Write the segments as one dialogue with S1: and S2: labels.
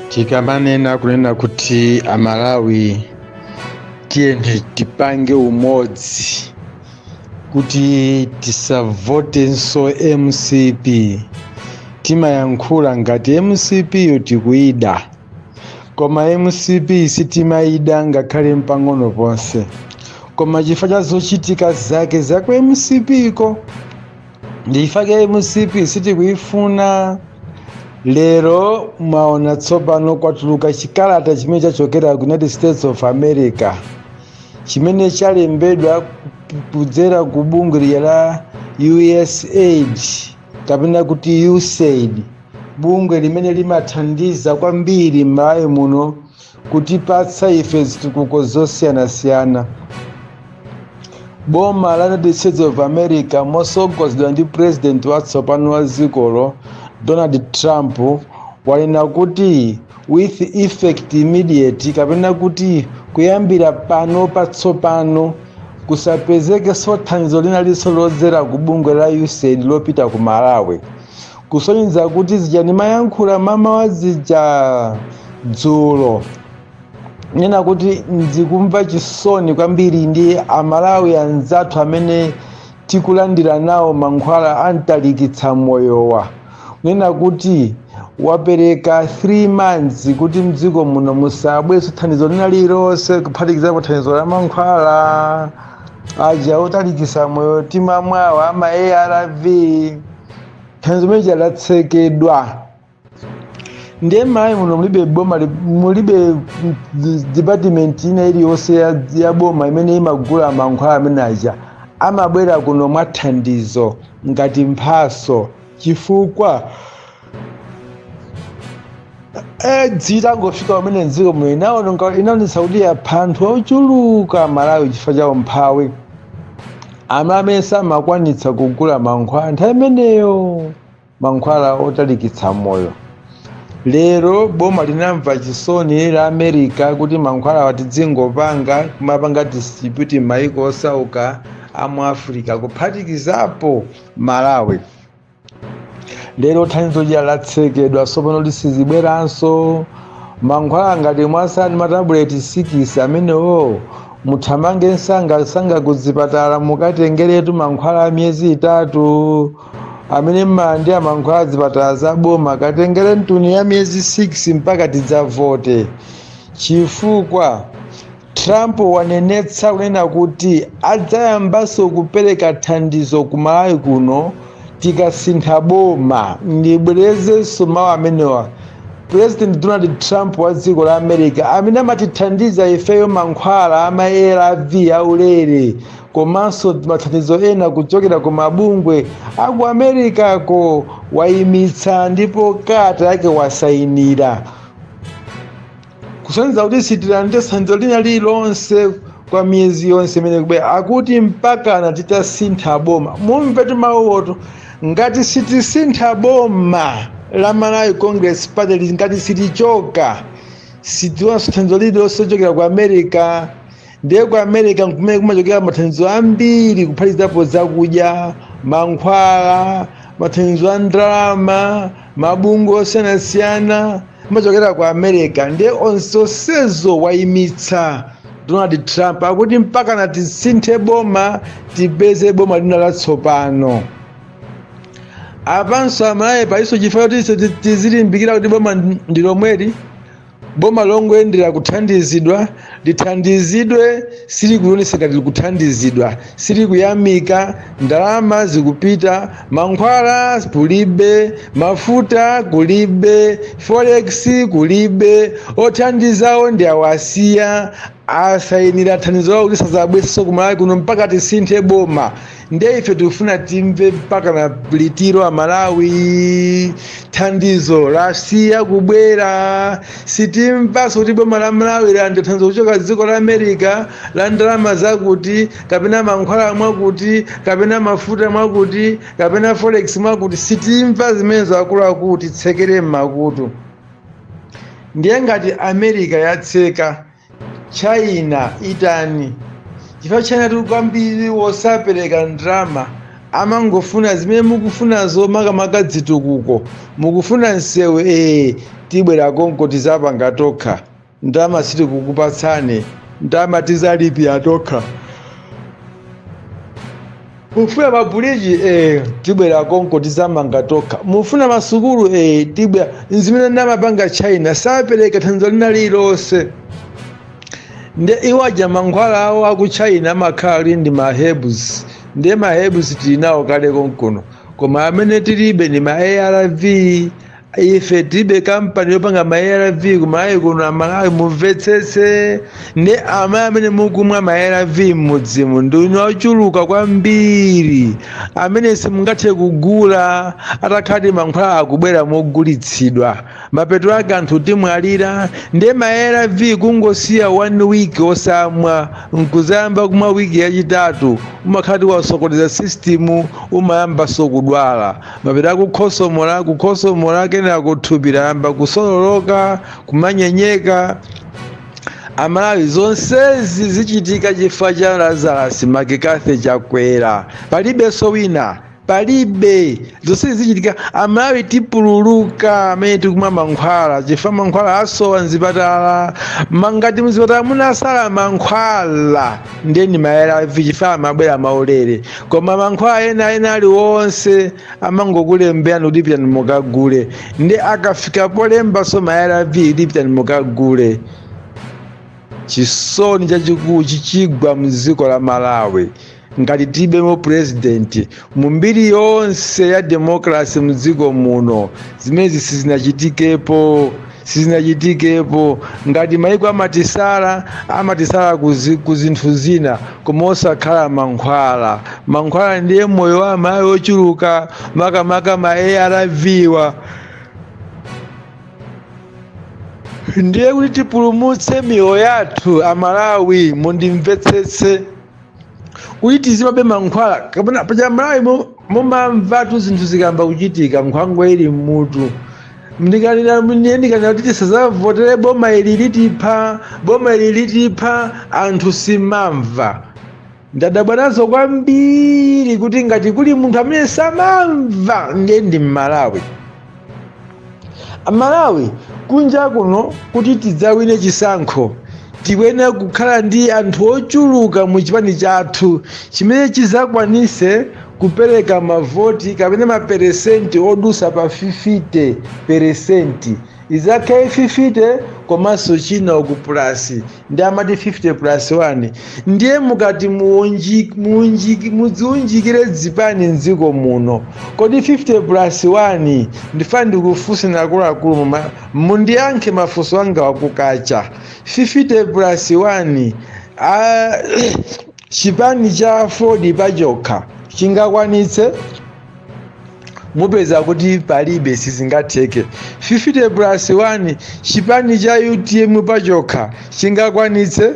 S1: Tikamanena kunena kuti Amalawi tiyeni tipange umodzi kuti tisavotenso MCP, timayankhula ngati MCP yo tikuyida, koma MCP sitimayida ngakhale mpang'ono ponse. Koma chifukwa cha zochitika zake za ku MCP ko, ndi chifukwa MCP sitikuyifuna. Lero mwaona tsopano kwatuluka chikalata chimene chachokera ku United States of America, chimene chalembedwa kudzera ku bungwe lija la USAID kapena kuti USAID, bungwe limene limathandiza kwambiri m'Malawi muno kutipatsa ife zitukuko zosiyanasiyana. Boma la United States of America, mosogozedwa ndi president watsopano wa dzikolo, Donald Trump, wanena kuti with effect immediate, kapena kuti kuyambira pano patsopano, kusapezekenso thandizo lina linso lodzera ku bungwe la USAID lopita ku Malawi. Kusonyeza kuti zija ndimayankhula mamawa zija dzulo, nena kuti ndikumva chisoni kwambiri ndi Amalawi anzathu amene tikulandira nawo mankhwala antalikitsa moyowa, kunena kuti wapereka 3 months kuti mdziko muno musabweso thandizo lina lililonse, kuphatikizapo thandizo la mankhwala aja otalikisa moyo timamwawa ama ARV. Thandizo limeneja latsekedwa. Ndiye m'Malawi muno mulibe boma, mulibe department ina iliyonse ya boma imene imagula mankhwala amene aja. Amabwera kuno mwa thandizo ngati mphaso, chifukwa Edzi itangofika pamene mdziko muno inaonetsa kuti yapha anthu ochuluka Malawi chifukwa cha umphawi, amene samakwanitsa kugula mankhwala nthawi imeneyo, mankhwala otalikitsa moyo. Lero boma linamva chisoni la America kuti mankhwala tidzingopanga kumapanga distribute m'mayiko osauka amu Africa, kuphatikizapo Malawi. Lero thandizo lija latsekedwa tsopano, lisizibweranso. Mankhwala ngati mwasani matabuleti 6 amenewo, muthamange msanga msanga kuzipatala mukatengeretu mankhwala a miyezi 3. Amene mmalandira mankhwala zipatala za boma, katengere mtuni ya miyezi 6 mpaka tidzavote, chifukwa Trump wanenetsa kunena kuti adzayambanso kupereka thandizo ku Malawi kuno tikasintha boma. Ndibwerezenso mawu amenewa: President Donald Trump wa dziko la America, amene amatithandiza ifeyo mankhwala ama ARV aulere komanso mathandizo ena kuchokera ku mabungwe aku Americako, wayimitsa ndipo kalata yake wasayinira, kusonyeza kuti sitilandire thandizo lina lililonse kwa miyezi yonse imene kubwera, akuti mpakana titasintha boma. Mumve mawuwoto: ngati sitisintha boma la Malawi Congress Party, ngati sitichoka, sitiwanso thandizo lililonse lochokera ku America. Ndiye ku America kumene kumachokera mathandizo ambiri, kuphatikizapo zakudya, mankhwala, mathandizo a ndalama, mabungwe osiyanasiyana amachokera ku America. Ndiye onsezo wayimitsa Donald Trump, akuti mpakana tisinthe boma, tipeze boma lina latsopano. Apanso Amalawi palinso chifukwa kuti tizilimbikira kuti boma ndi lomweli, boma longoyendera kuthandizidwa, lithandizidwe, silikuonesa ngati likuthandizidwa, silikuyamika. Ndalama zikupita, mankhwala kulibe, mafuta kulibe, forex kulibe, othandizawo ndi awasiya, asayinira thandizo lawo kuti sazabwesenso kumalawi kuno mpaka tisinthe boma. Ndiye ife tikufuna timve mpaka na litiro, Amalawi? Thandizo lasiya kubwera, sitimvanso kuti boma la Malawi landira thandizo kuchoka dziko la America la ndalama zakuti, kapena mankhwala mwakuti, kapena mafuta mwakuti, kapena forex mwakuti. Sitimva zimenezo. Akuluakulu, titsekere mmakutu. Ndiye ngati America yatseka, China itani? Chifukwa China tili kwambiri wosapereka ndalama. Amangofuna zimene mukufunazo, makamaka zitukuko. Mukufuna msewu? Ee, tibwera konko, tizapanga tokha. Ndalama sitikukupatsani, ndalama tizalipira tokha. Mufuna mabuliji? Eh, tibwera konko, tizamanga tokha. Mufuna masukulu? Eh, tibwera. Zimene namapanga China, sapereka thandizo lina lililonse. Nde iwo aja mankhwala awo aku China amakhala ali ndi ma herbs. Ndiye ma herbs tili nawo kale konkuno, koma amene tilibe ndi ma ARV. Ife tilibe kampani yopanga ma ARV kuMalawi kuno. Amalawi, mumvetsetse. Ndi amayi amene mukumwa ma ARV m'mudzimu ndinu ochuluka kwambiri, amene simungathe kugula atakhati mankhwala akubwera mogulitsidwa. Mapeto ake anthu timwalira. Ndiye ma ARV kungosiya one week osamwa, nkuzayamba kumwa wiki yachitatu, umakhati wasokoneza system, umayambanso kudwala. Mapeto akukhosomola, kukhosomola, kenaka kuthupi layamba kusololoka, kumanyenyeka. Amalawi, zonsezi zichitika chifukwa cha Lazarus McCarthy Chakwera, palibenso wina, palibe. Zonsezi zichitika, Amalawi, tipululuka amene tikumwa mankhwala, chifukwa mankhwala asowa mzipatala. Mangati mzipatala munasala mankhwala ndiye ni ma ARV, chifukwa amabwera maulere. Koma mankhwala ena ena aliwonse amangokulemberani kuti pitani mukagule. Ndi akafika polembaso ma ARV, pitani mukagule. Chisoni chachikulu chichigwa mdziko la Malawi ngati tilibemo president. Mu mbiri yonse ya democracy mdziko muno, zimenezi sizinachitikepo, sizinachitikepo. Ngati maiko amatisala, amatisala ku zinthu zina, koma osakhala mankhwala. Mankhwala ndiye moyo wa amayi ochuluka, makamaka ma ARV wa. Ndiye kuti tipulumutse miyoyo yathu, Amalawi, mundimvetsetse, kuti tizimabe mankhwala kapena paja Malawi mumamvatu zinthu zikamba kuchitika, nkhwangwa ili mmutu. Ndikanena kuti tisazavotere boma ili, litipha, boma ili litipha, anthu simamva. Ndadabwa nazo kwambiri kuti ngati kuli munthu amene samamva, ndiye ndi Mmalawi. Amalawi kunja kuno, kuti tidzawine chisankho, tikuyenera kukhala ndi anthu ochuluka mu chipani chathu chimene chizakwanise kupereka mavoti kapena maperesenti odusa pa 50%. Izakhale 50 komanso china uku plus, ndi amati 50 plus 1. Ndiye mukati mudziunjikire dzipani mdziko muno, kodi 50 plus 1, ndifuna ndikufunseni akuluakulu, mundiyankhe mafunso anga wakukacha. 50 plus 1, chipani cha AFORD pachokha chingakwanitse? Mupeza kuti palibe, sizingatheke. 50 plus 1, chipani cha UTM pachokha chingakwanitse?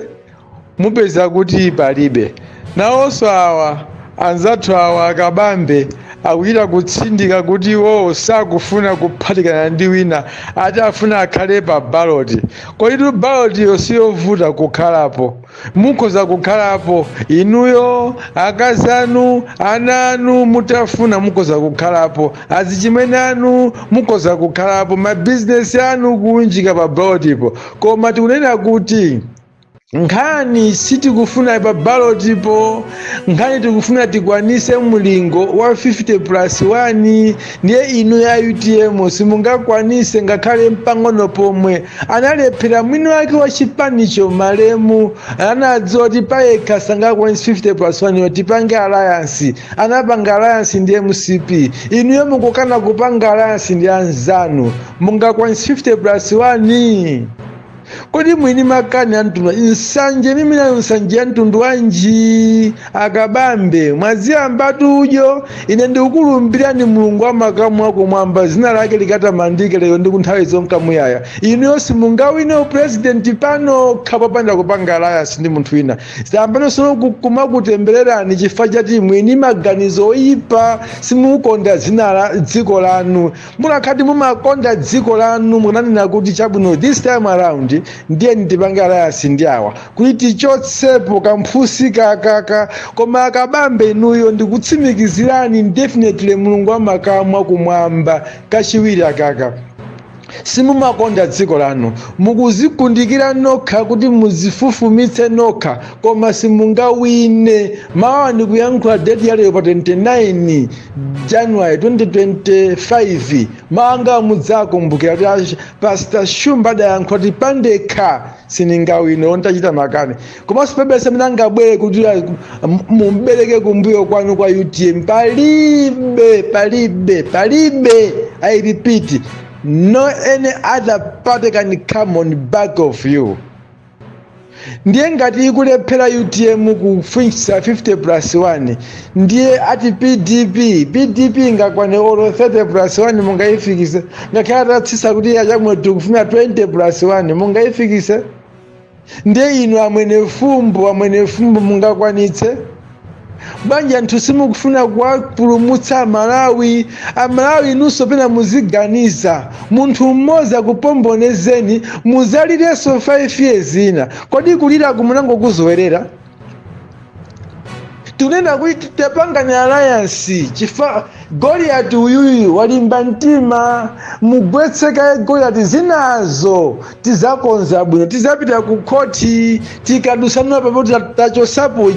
S1: Mupeza kuti palibe. Nawonso awa anzathu awa akabambe akuchita kutsindika kuti iwowo sakufuna kuphatikana ndi wina, ati afuna akhale pa ballot. Kodi ballot yo siyovuta kukhalapo? Mukhoza kukhalapo inuyo, akazi anu, ana anu, mutafuna mukhoza kukhalapo, azichimwene anu mukhoza kukhalapo, mabizinesi anu kuunjika pa ballot-po. Koma tikunena kuti nkhani sitikufuna pa ballot-po, nkhani tikufuna tikwanise mlingo wa 50 plus 1. Ndiye inu ya UTM simungakwanise ngakhale mpang'ono pomwe. Analephera mwini wake wa chipanicho, malemu, anadziwa kuti payekha sangakwanise 50 plus 1 yo, tipange alliance. Anapanga alliance ndi MCP. Inuyo mukukana kupanga alliance ndi anzanu, mungakwanise 50 plus 1? Kodi mwini makani a mtundu nsanje mimi nayo nsanje ya mtundu wanji? Akabambe, mwaziyambatu udyo. Ine ndikukulumbirani Mulungu wa makamu akumwamba, zina lake likatamandike lero ndi kunthawi zonka muyaya, inuyo simungawine upresident panokha popanda kupanga alliance ndi munthu wina. Zambanonso kumakutembererani chifukwa chati mwini maganizo oyipa, simukonda dzina la dziko lanu. Munakhati mumakonda dziko lanu, mukananena kuti chabwino, this time around Ndiye ndipange alliance ndi awa kuti tichotsepo kamphusi kakaka. Koma akabambe, inuyo ndikutsimikizirani, definitely Mulungu amakamwa kumwamba kachiwiri akaka simumakonda dziko lanu, mukuzikundikira nokha kuti muzifufumitse nokha, koma simungawine. Mawa ndikuyankhula date yaleyo pa 29 January 2025. Mawanga mudzakumbukira kuti Pastor Shumba adayankhula kuti pandekha sindingawine, ontachita makani. Komanso pebese amene angabwere kuti mumbereke kumbuyo kwanu kwa UTM, palibe, palibe, palibe. I repeat, no any other party can come on back of you. Ndiye ngati ikulephera UTM kufikisa 50 plus 1, ndiye ati PDP, PDP ingakwane olo 30 plus 1 mungayifikise? Ngakhale atatsisa kuti achamwe tikufuna 20 plus 1, mungayifikise? Ndiye inu amwene fumbo, amwene fumbo, mungakwanitse bwanji? Anthu simukufuna kuwapulumutsa Amalawi. Amalawi, inunso pena muziganiza. Munthu mmodzi akupombonezeni, muzalirenso 5 years ina. Kodi kulira kumunangokuzowerera? Tunena kuti tapangani alliance chifa Goliati uyuyu walimba mtima. Mugwetse kaye Goliati, zinazo tizakonza bwino. Tizapita ku khoti tikadusanula papo tachosapo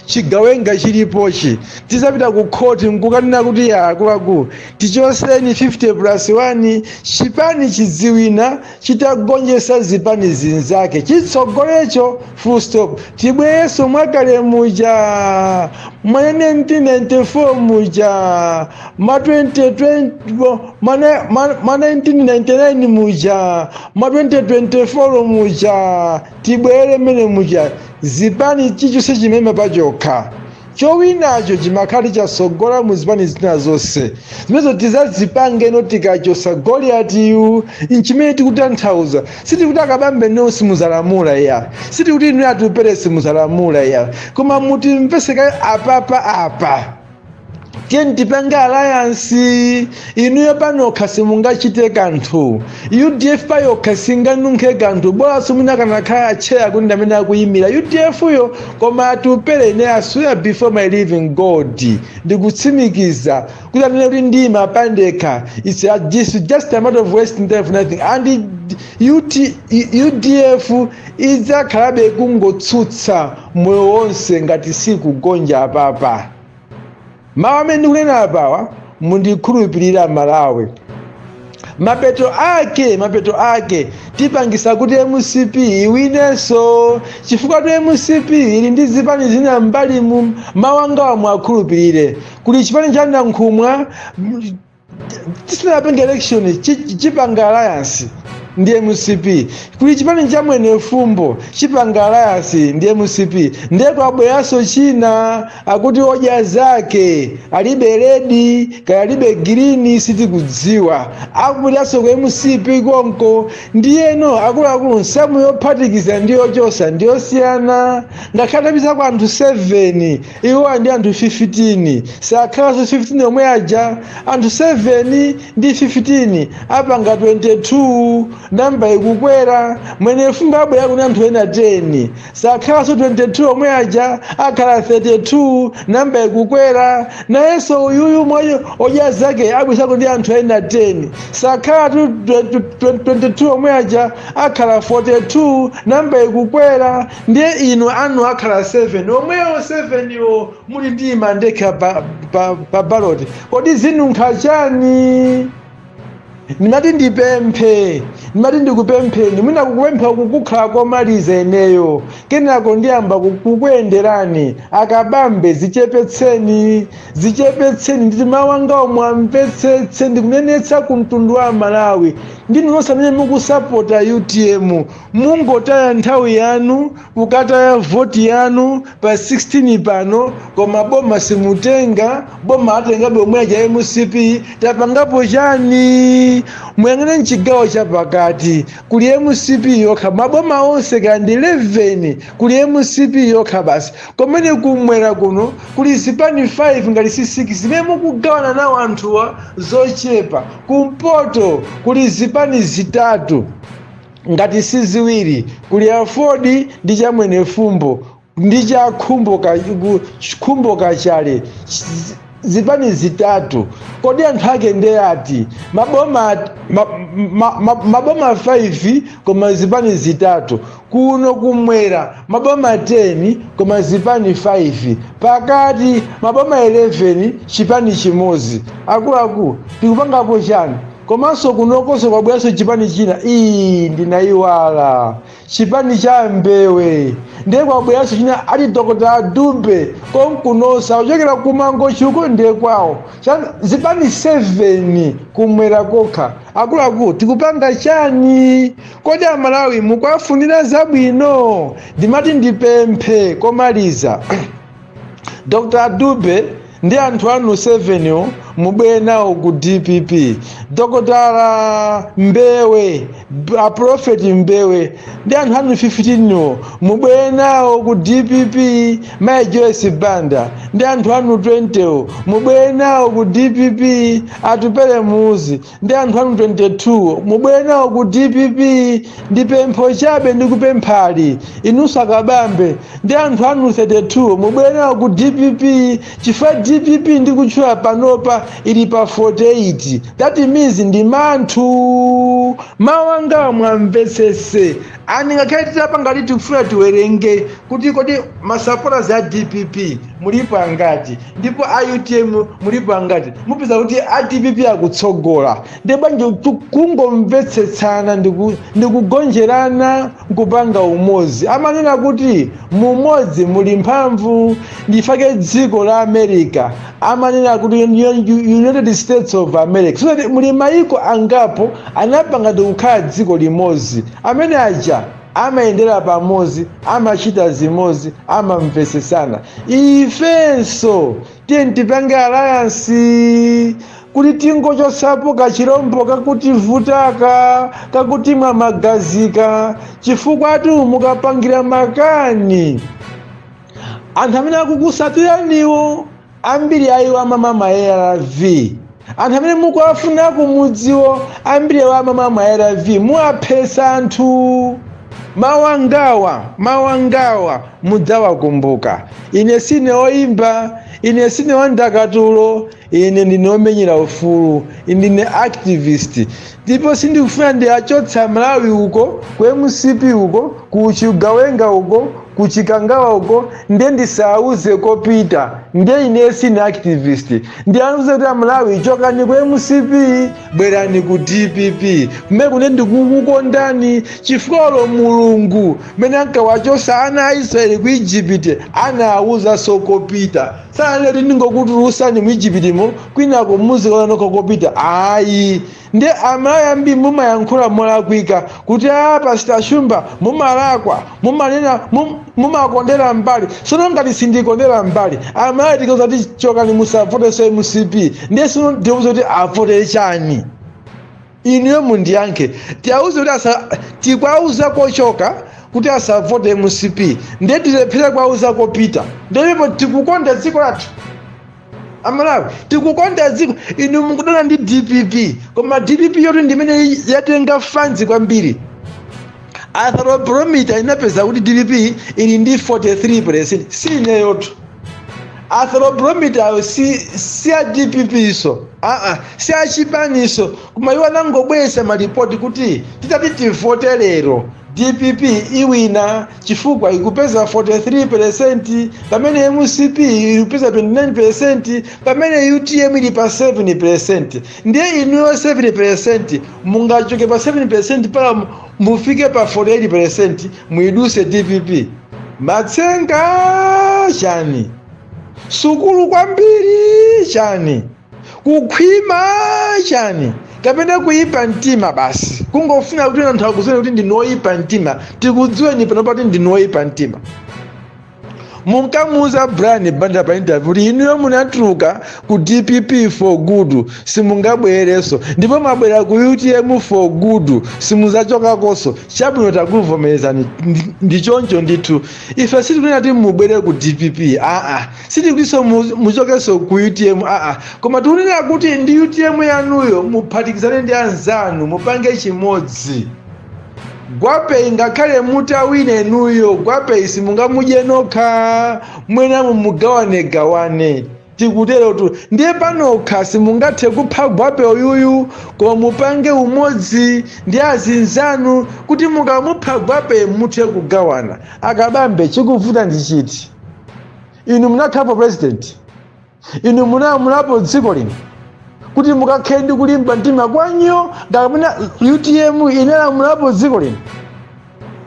S1: chigawenga chilipochi. Tizapita ku khoti nkukanena kuti akuluakulu, tichoseni 50 plus 1, chipani chidziwina chitagonjesa zipani zinzake, chitsogolecho, full stop. Tibwereso mwakale muja mwa 1994 muja, ma 2020, ma 1999 muja, ma 2024 muja, tibwere mene muja. Zipani chichonse chimema pachokha, chowinacho chimakhali chasogola mu zipani zina zonse. Zimenezo tizazipangeno tikachosa Goliatiyu. Nchimene tikutanthauza, sitikuti akabambe no simuzalamula ya, sitikuti inu atupere simuzalamula ya, koma mutimveseka apapa apa. Tiye tipange alliance. Inuyo panokha simungachite kanthu, UDF payokha singanunkhe kanthu. Bolanso mwina akanakhala acheya kuti ndamene akuyimira UDF yo. Koma atupere, ine I swear before my living God, ndikutsimikiza kuti amene kuti ndima pandekha, it's just a matter of wasting time for nothing. And UDF idzakhalabe kungotsutsa moyo wonse ngati sikugonja apapa. Mawu amene ndikunena apawa, mundikhulupirira Malawi, mapeto ake, mapeto ake tipangisa kuti MCP iwinenso, chifukwa tu MCP ili ndi zipani zina mbali mu. Mawu angawa mwakhulupirire, kuli chipani cha Nankhumwa, tisinapanga election chipanga alliance ndi MCP. Kuli chipani cha Mwene Fumbo, chipanga alliance ndi MCP. Ndiye kwabweranso china akuti odya zake alibe red kaya alibe green, sitikudziwa, akubweranso ku MCP konko. Ndiyeno akuluakulu, nsamu yophatikiza ndi yochosa ndiyosiyana. Ngakhale tapita kwa anthu 7, iwo ndi anthu 15, sakhalanso 15 omwe aja. Anthu 7 ndi 15 apanga 22, namba ikukwera. Mwene Fumbo abwera kuni anthu ena 10, sakhalanso 22 omwe aja, akhala 32, namba ikukwera. Nayenso uyuyu mwayo odya zake abwisako ndi anthu ena 10, sakhala 22 omwe aja, akhala 42, namba ikukwera. Ndiye inu anu akhala 7 omwewo, 7 iwo muli ndi mandekha pa ballot. Kodi zinunkha chani? Ndimati ndipemphe, ndimati ndikupempheni, mwina kukupempha kukukhala komaliza ineyo, kenako ndiyamba kukuyenderani. Akabambe, zichepetseni, zichepetseni. Nditi mawu angawo mwamvetsetse, ndikunenetsa ku mtundu wa Malawi ndinu nonse amene mukusapota UTM. Mungotaya nthawi yanu kukataya voti yanu pa 16 pano, koma boma simutenga, boma atengabe omwe aja MCP. Tapangapo chani? Muyang'ane mchigawo chapakati, kuli MCP yokha. Maboma onse kandi 11 kuli MCP yokha basi. Komene kumwera kuno kuli zipani 5 ngati si 6 zimene mukugawana nawo anthuwa zochepa. Kumpoto kuli zipani zitatu. Ngati si ziwiri, kuli Aford ndi cha Mwenefumbo ndi cha Khumbo Kachale, zipani zitatu. Kodi anthu ake ndi ati? Maboma maboma 5 koma zipani zitatu. Kuno kumwera maboma 10 koma zipani 5. Pakati maboma 11, chipani chimodzi. Akuluakulu, tikupangapo chani? Komanso kunokonso kwabweranso chipani china, iyi ndinayiwala, chipani cha Mbewe. Ndiye kwabweranso china ati Dr Dube konkunosa kuchokera kuMangochi uko, ndiye kwawo. Zipani 7 kumwera kokha. Akuluakulu, tikupanga chani? Kodi Amalawi mukuwafunira zabwino? Ndimati ndipemphe komaliza, Dr Dube ndi anthu anu 7 yo, mubwere nawo ku DPP. Dr Mbewe, Aprofeti Mbewe ndi anthu anu 15 wo, mubwere nawo ku DPP. Mai Joyce Banda ndi anthu anu 20 wo, mubwere nawo ku DPP. Atupele Muluzi ndi anthu anu 22, mubwere nawo ku DPP. Ndi pempho chabe ndikupemphali. Inunso Akabambe ndi anthu anu 32, mubwere nawo ku DPP, chifukwa DPP ndikutchula panopa ili pa 48. That means ndi manthu. Mawu angawa mwamvetsese ani. Ngakhale titapanga ti tikufuna tiwerenge kuti kodi masupporters a DPP mulipo angati ndipo a UTM mulipo angati, mupeza kuti a DPP akutsogola. Ndi bwanji kungomvetsetsana ndikugonjerana nkupanga umodzi? Amanena kuti mumodzi muli mphamvu. Ndifake dziko la America amanena kuti United States of America, so that muli mayiko angapo anapanga ndikukhala dziko limodzi. Amene aja amayendera pamodzi, amachita zimodzi, amamvetsetsana. Ifenso tiye tipange alliance kuti tingochotsapo kachirombo kakutivutaka, kakutimwa magazika, chifukwa tu mukapangira makani anthu amene akukusatiraniwo, ambiri ayiwo amamwa ARV. Anthu amene mukuwafuna kumudziwo, ambiri awo amamwa ARV. Muwaphesa anthu. Mawangawa, mawangawa mudzawakumbuka. Ine sine woimba, ine sine wandakatulo, ine ndine womenyera ufulu, ine ndine activist, ndipo sindikufuna ndiachotsa Malawi uko ku MCP, uko ku Chigawenga, uko ku Chikangawa uko, ndiye ndisauze kopita. Ndiye ine sine activist. Ndiauze kuti Amalawi, chokani ku MCP, bwerani ku DPP kumene kune ndikukukondani, chifukwa olo Mulungu mene ankawachosa ana a Israeli ku Igupti anawuza kopita. Sanene kuti ndingokutulutsani mu Iguptimo, kwinako muzikaona nokha kopita, ayi. Ndi Amalawi ambiri mumayankhula molakwika kuti a Pastor Shumba mumalakwa, mumanena mumakondera mbali. Sono ngati sindikondera mbali, Amalawi tikauza kuti chokani, musavotenso MCP, ndiye sono ndiuze kuti avotere chani? Inuyo mundiyankhe. Tiauze kuti asa, tikwauza kochoka kuti asavote MCP, ndiye tilephere kwauza kopita? Ndipo tikukonda dziko lathu, Amalawi, tikukonda dziko. Inu mukudana ndi DPP, koma DPP yoti ndimene yatenga funds kwambiri. Afrobarometer inapeza kuti DPP ili ndi 43. Si ineyotu, Afrobarometer si a DPP iso, aa, si achipaniso, koma iwo anangobwesa malipoti kuti titati tivote lero DPP iwina, chifukwa ikupeza 43, pamene MCP ikupeza 29, pamene UTM ili pa 7. Ndiye inuyo 7, mungachoke pa 7 pala mufike pa 48, muiduse DPP? Matsenga chani? Sukulu kwambiri chani? Kukhwima chani? Kapena kuyipa mtima basi, kungofuna kuti anthu akudziweni kuti ndinu oyipa mtima? Tikudziweni pano pati ndinu oyipa mtima. Munkamuuza Brian Banda pa interview kuti inuyo munatuluka ku DPP for good, simungabwererenso, ndipo mwabwera ku UTM for good, simuzachokakonso. Chabwino, takuvomerezani, ndi choncho ndithu. Ife sitikunena kuti mubwere ku DPP, aa, sitikutinso muchokenso ku UTM, aa, koma tikunena kuti ndi UTM yanuyo muphatikizane ndi anzanu, mupange chimodzi. Gwapeyi, ngakhale mutawina inuyo, gwapeyi simungamudye nokha, mwena mumugawanegawane. Tikutero tu. Ndiye panokha simungathe kupha gwape uyuyu, koma mupange umodzi ndi azinzanu kuti mukamupha gwape muthe kugawana. Akabambe, chikuvuta ndi chiti? Inu munakhalapo president? Inu munalamulapo dziko lino kuti mukakhale ndi kulimba mtima kwanyo? Kapena UTM inalamulapo dziko lino?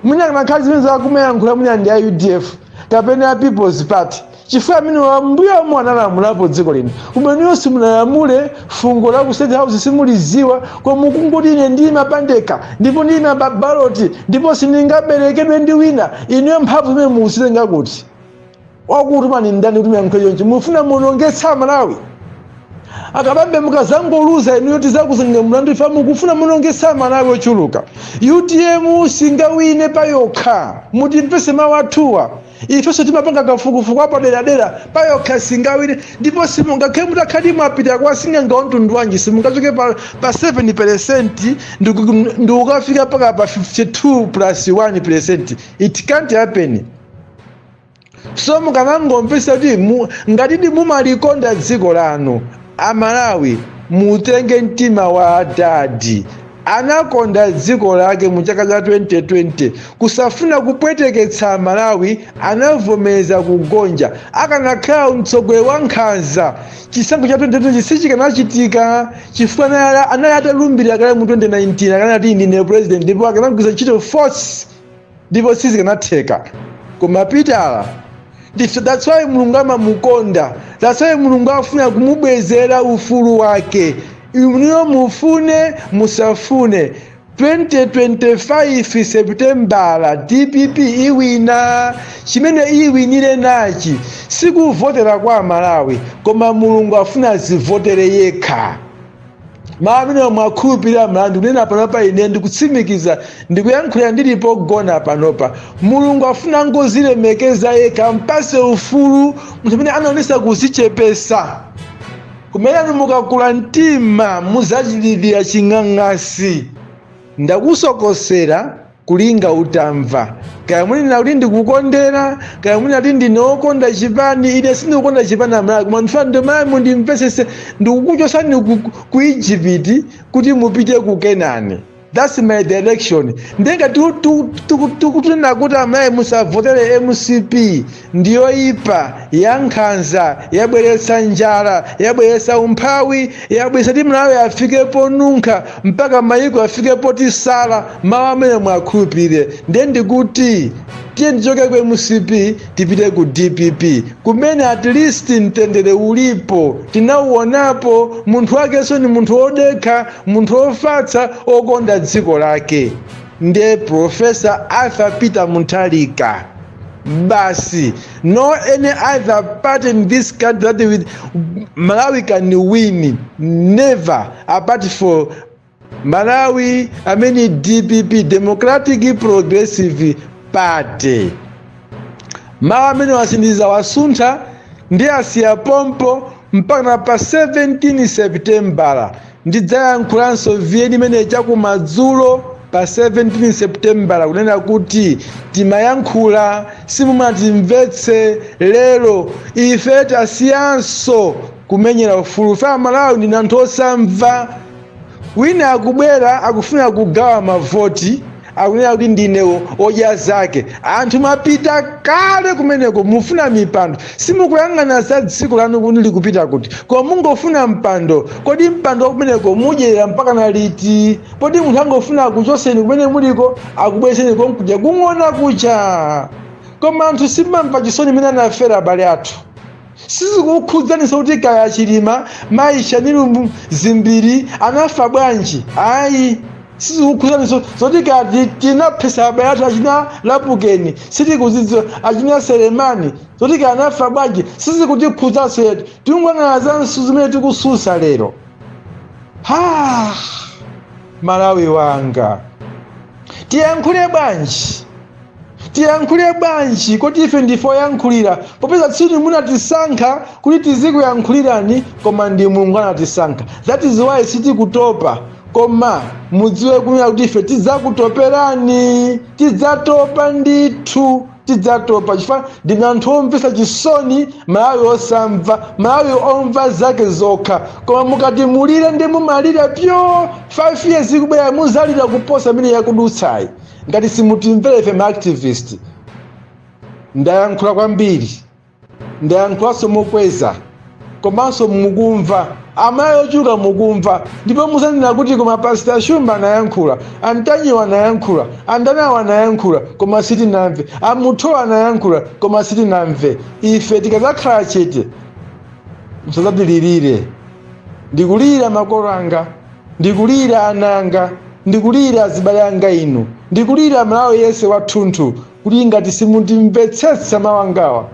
S1: Mwina kanakhala zimene zakumayankhula mwina ndi a UDF kapena a People's Party, chifukwa amene mbuyomo analamulapo dziko lino. Koma inuyo simunalamule, fungo la ku State House simuliziwa, koma mukungoti ine ndima pandekha ndipo ndima pa ballot ndipo sindingaberekedwe ndi wina. Inuyo mphamvu zimene mukuzitenga kuti? Wakutumani ndani kuti muyankhule chonchi? Mufuna muonongetsa Malawi. Akabambe, mukazangoluza inuyo tizakuzenga mlandu. Ife mukufuna muonongetsa Malawi ochuluka. UTM singawine payokha, mutimvese mawu athuwa. Ifenso timapanga kafukufuku apaderadera. Payokha singawine, ndipo simungakhale mutakhati mwapita kwa sing'anga wamtundu wanji, simungachoke pa 7% ndikukafika paka pa 52 plus 1%. It can't happen. So mukamangomvesa kuti ngatidi mumalikonda dziko lanu, Amalawi, mutenge mtima wa adadi. Anakonda dziko lake mu chaka cha 2020, kusafuna kupweteketsa Amalawi, anavomereza kugonja. Akanakhala mtsogoleri wa nkhanza, chisankho cha 2020 sichikanachitika, chifukwa anali atalumbirira kale mu 2019. Akanati ndine president, ndipo akanagwiritsa ntchito force, ndipo sizikanatheka. Koma Pitala ndithu, that's why Mulungu amamukonda, that's why Mulungu afuna kumubwezera ufulu wake. Inuyo mufune musafune, 2025 Septembala DPP iwina. Chimene iwinire nachi sikuvotera kwa Malawi, koma Mulungu afuna azivotere yekha. Mawu amene mwakhulupirira mlandu kunena panopa, ine ndikutsimikiza, ndikuyankhulira ndili pogona panopa. Mulungu afuna ngozilemekeza yekha, mpase ufulu munthu amene anaonesa kuzichepesa. Kumene anu mukakula mtima muzachilipira ching'ang'asi. Ndakusokosera kulinga utamva. Kaya munena kuti ndikukondera, kaya munena kuti ndine wokonda chipani, ine sindikukonda chipani, Amalawi, koma ndifuna ndimalawi mundimvesese. Ndikukuchosani ku Egypt kuti mupite ku Kenani. That's my direction. Ndenga tikunena kuti amayi musavotere MCP, ndiyoipa, yankhanza, yabweretsa njala, yabweretsa umphawi, yabweretsa ti Malawi afike ponunkha, mpaka mayiko afike potisala. Mawu amene mwakhulupirire. Ndiye ndikuti tiye ndichoke ku MCP tipite ku DPP, kumene at least mtendere ulipo, tinauonapo. Munthu wakenso ni munthu wodekha, munthu wofatsa, okonda dziko lake, ndiye Professor Arthur Peter Mutharika basi. No any other party in this country that with Malawi can win, never, apart for Malawi amene DPP, Democratic Progressive Party. Mawu amene wasindiza wasuntha ndi asiya pompo mpaka pa 17 Septembala. Ndidzayankhulanso viyeni imene chakumadzulo pa 17 Septembala kunena kuti timayankhula simumatimvetse. Lero ife tasiyanso kumenyera ufulu. Ife Amalawi ndine anthu osamva. Wina akubwera akufuna kugawa mavoti, akunena kuti ndine odya zake. Anthu mapita kale kumeneko, mufuna mipando, simukuyang'ana za dziko lanu kuti likupita kuti, koma mungofuna mpando. Kodi mpando wakumeneko mudyerera mpaka na liti? Poti munthu angofuna akuchoseni kumene muliko, akubwezeni konkuja kung'ona kucha. Koma anthu simamva chisoni imene anafera abale athu. Sizikukhudzanisa kuti kaya Chilima, mayi Shanil Dzimbiri anafa bwanji, ayi. Sizikukhudzaniso zoti kaya tinaphesa abale athu achina Lapukeni, sitikuzidziwa, achina Selemani, zoti kaya anafa bwanji sizikutikhudzaso yetu. Tikungang'ana za nsu zimene tikususa lero. Ha, Malawi wanga, tiyankhule bwanji? Tiyankhule bwanji? Kuti ife ndife oyankhulira, popeza tsini munatisankha kuti tizikuyankhulirani, koma ndi Mulungu anatisankha. That is why sitikutopa. Koma mudziwe kunena kuti ife tidzakutoperani, tidzatopa ndithu, tidzatopa, chifukwa ndinu anthu omvetsa chisoni. Malawi osamva, Malawi omva zake zokha. Koma mukati mulire ndi mumalira pyo. 5 years ikubwera muzalira kuposa imene yakudutsayi ngati simutimvera ife maactivist. Ndayankhula kwambiri, ndayankhulanso mokweza, komanso mukumva. Amayi ochuluka mukumva, ndipo muzanena kuti, "Koma Pastor Shumba anayankhula, Antanyiwa anayankhula, Andanawo anayankhula, koma sitinamve. Amuthowa anayankhula, koma sitinamve." Ife tikadzakhala chete, musadzatilirire. Ndikulira makolo anga, ndikulira ana anga, ndikulira azibale anga inu, ndikulira Malawi yense wathunthu, kuti ngati simutimvetsetsa mawu angawa,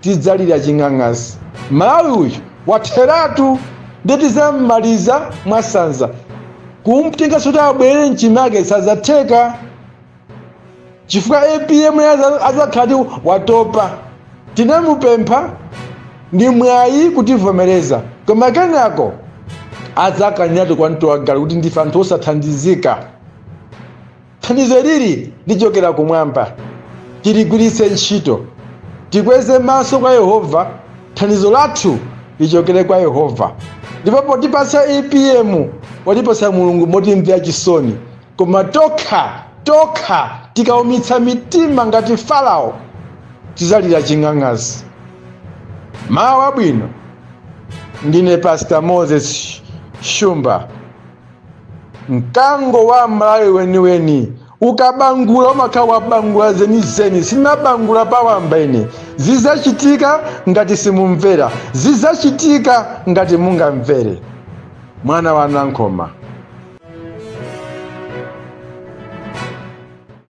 S1: tidzalira ching'ang'azi. Malawi uyu watheratu, ndi tizammaliza mwasanza. Kumtenganso kuti abwere mchimake sadzatheka, chifukwa APM adzakhala kuti watopa. Tinamupempha ndi mwayi kutivomereza, koma kenako adzakaniratu kwamtuwagalu kuti ndife anthu osathandizika. Thandizo lili lichokera kumwamba, tiligwiritse ntchito, tikweze maso kwa Yehova. Thandizo lathu lichokere kwa Yehova. Ndipo potipatsa APM, watipatsa Mulungu motimvera chisoni. Koma tokha tokha tikaumitsa mitima ngati Farao, tizalira ching'ang'azi. Mawu abwino. Ndine Pastor Moses Shumba, mkango wa Malawi weniweni. Ukabangula umakhala wabangula zenizeni, simabangula pawamba ine. Zizachitika ngati simumvera, zizachitika ngati mungamvere. Mwana wa Nankhoma.